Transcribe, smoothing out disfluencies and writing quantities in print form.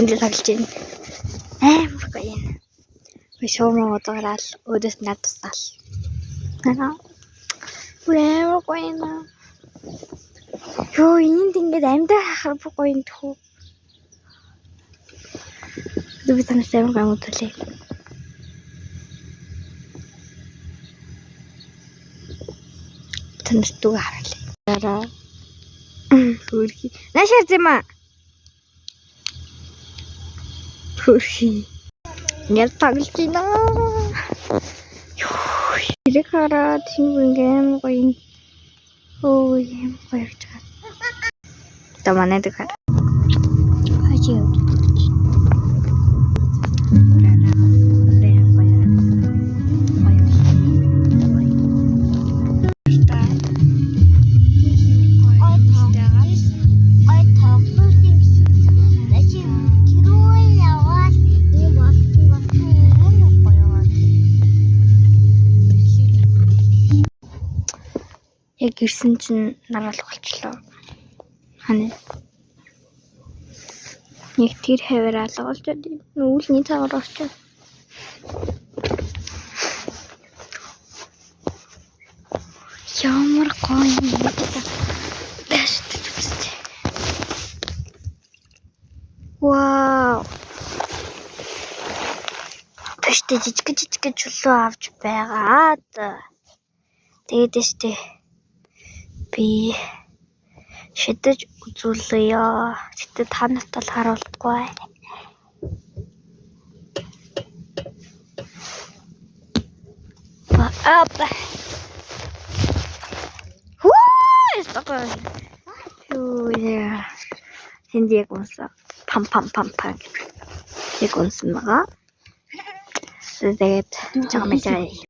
Энд тоглож байна. Амар гоё юм. Би шуумаа удаагараал өөдөөс над тусаал. Аа. Бүр амар гоё юм аа. Йоо, энд ингээд амьдаа хахаар бүр гоё юм тхүү. Би танаас амар гоё юм үзүүлээ. Танаас дүүгээ харуулъя. Дараа. Хөөрхий. Наашаар зэмаа. Хөөрхий. Ингээд тоглож байна. Йоо, хэрэг хараад тийм ингээ амар гоё юм. Өө, юм гоё гэж байгаа. Одоо манай дэг хар. Хажи явж тоглож. Гой тоглуулсан гэсэн чинь машин тэрүүл яваад юм болсон байна. Яг ирсэн чинь нар алга болчлоо. Хана. Нэг тэр хавар алга болчиход нүүлний цагаар орчоо. Ямар гоё юм бэ? Дэш үзчихье. Вау. Тэштэй жижиг жижиг чулуу авч байгаад тэгээд штэ би шидэж үзүүлье. Гэтэ та нарт бол харуулахгүй. Апа. Хүү, стопа. Юу яа. Тэнд яг унсан. Пам пам пам пам. Яг унсан байгаа. Тэгээд жаа мэдээ.